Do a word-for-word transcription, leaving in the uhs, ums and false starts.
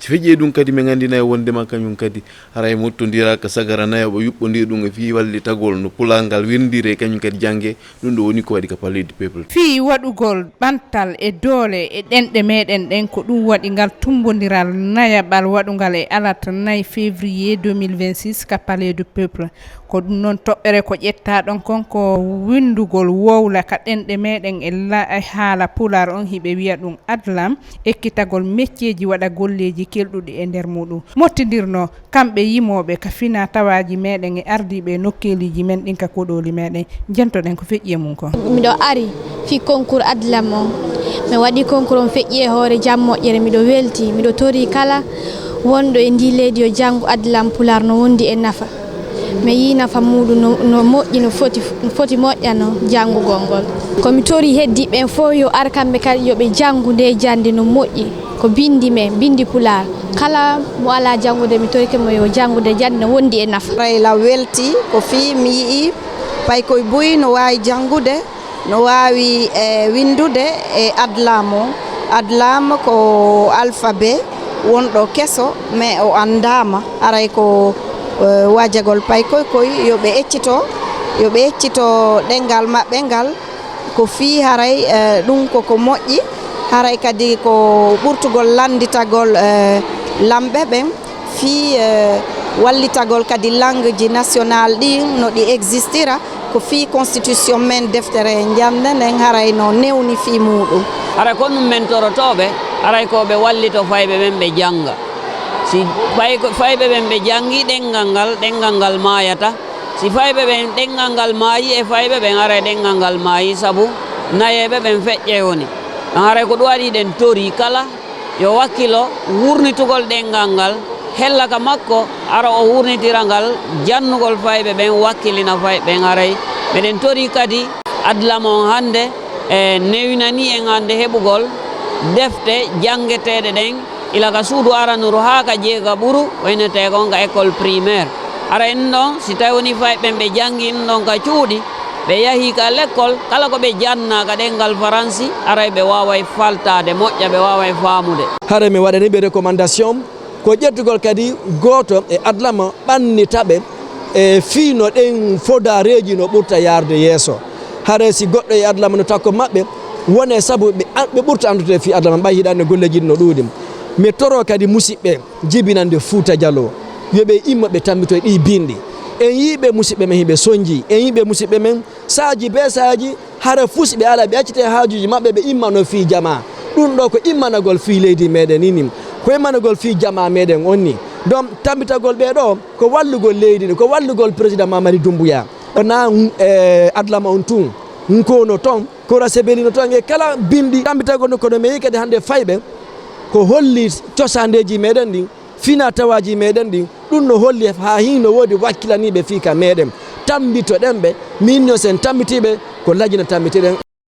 Si feƴƴii ɗum kadi, min nganndinay wonndema kañum kadi haray mottondiraa ka sagara nayaɓo yuɓɓondiri ɗum e fii wallitagol no Pulaar ngal winndiri e kañum kadi jannge. Ɗum ɗo woni ko waɗi ka Palais du Peuple. Fii waɗugol ɓantal e doole e ɗenɗe meɗen ɗen, ko ɗum waɗi ngal tummbondiral nayaɓal waɗungal e alat nay février deux mille vingt-six ka Palais du Peuple. Ko ɗum noon toɓɓere ko ƴettaa ɗon kon ko winndugol wowla ka ɗenɗe meɗen e la-, e haala Pulaar on, hiɓe wi'a ɗum adlam, ekkitagol mecceeji waɗa golleeji kelɗuɗi e nder muɗum. Mottindirnoo kamɓe yimooɓe ka fina tawaaji meɗen e ardiiɓe e nokkeeliiji men ɗin ka koɗooli meɗen. Njentoɗen ko feƴƴi e mum kon. Miɗo ari fii concours adlam on. Mi waɗi concours on feƴƴi e hoore jam moƴƴere. Miɗo welti. Miɗo tori kala wonɗo e ndii leydi yo janngu adlam Pulaar no wondi e nafa. Mi yii nafa muuɗum no, no moƴƴi, no foti, no foti moƴƴa no janngugol ngol. Ko mi tori heddiiɓe ɓen fof yo ar kamɓe kadi yo ɓe janngu nde jannde no moƴƴi. Ko binndi men, binndi Pulaar. Kala mo alaa janngude, mi torike mo yo janngu nde jannde no wondi e nafa. Rayla welti ko fii mi yi'i paykoy buy no waawi janngude, no waawi, eh, winndude e adlam o. Adlam ko alfabe wonɗo keso, mais o anndaama. Haray ko, eh, wajagol paykoy koy yo ɓe eccito, yo ɓe eccito ɗenngal maɓɓe ngal. Ko fii haray, eh, ɗum ko ko moƴƴi, haray kadi ko ɓurtugol lannditagol, eh, lamɓe ɓen fii, eh, wallitagol kadi langue ji national ɗin no ɗi existira, ko fii constitution men, deftere njannde nden haray no newni fii muuɗum. Haray ko ɗum men torotooɓe, haray ko ɓe wallito fayɓe ɓen ɓe jannga. Si fay-, fayɓe ɓen ɓe janngi ɗenngal ngal, ɗenngal ngal maayata. Si fayɓe ɓen ɗenngal ngal maayi e fayɓe ɓen, haray ɗenngal ngal maayi, sabu nayeeɓe ɓen feƴƴay woni. Ɗon haray ko ɗum waɗi ɗen tori kala yo wakkilo wurnitugol ɗenngal ngal, hella ka makko, hara o wurnitira ngal jannugol fayɓe ɓen, wakkilina fayɓe ɓen. Haray meɗen tori kadi adlam on hannde e newinani en hannde heɓugol defte janngeteeɗe ɗen, ila ka suudu aranuru haa ka jeega ɓuru, ko innetee kon ka école primaire. Hara en ɗon, si tawi woni fayɓe ɓen ɓe janngi en ɗon ka cuuɗi, ɓe yahi ka lekkol, kala ko ɓe janna ka ɗenngal Faransi, haray ɓe waaway faltaade moƴƴa, ɓe waaway faamude. Hara mi waɗani ɓe recommandation, ko ƴettugol kadi gooto e adlam o ɓannita ɓe e fii no ɗen fodaareeji no ɓurta yaarde yeeso. Hara si goɗɗo e adlam o no takko maɓɓe, wone sabu ɓe an-, ɓe ɓurta anndude fii adlam o, ɓay hiɗa anndi golleeji ɗin no ɗuuɗi. Mi toro kadi musiɓɓe jibinande Fuuta Jaloo, yo ɓe immo ɓe tammbitoy ɗii binndi. En yii ɓe musiɓɓe men hiɓe sonji, en yii ɓe musiɓɓe men saaji bee saaji, hara fuu si ɓe alaa, ɓe accitee haajuuji maɓɓe, ɓe immano fii jamaa. Ɗum ɗoo ko immanagol fii leydi meɗen ini, ko immanagol fii jamaa meɗen on ni. Donc, tammbitagol ɓee ɗoo ko wallugol leydi ndi, ko wallugol Président Mamadi Doumbouya. Wonaa, mm, e adlam o on tun, nkono ton, ko rasebeli no ton, e kala binndi tammbitagol no, kono mi yii kadi hannde fayɓe ko holli cosaandeeji meɗen ɗin. Fina tawaaji meɗen ɗin, ɗum no holli haa hino woodi wakkilaniiɓe fii ka meɗen. Tammbitoɗen ɓe, min no sen tammbitiiɓe, ko lajina tammbitiɗen.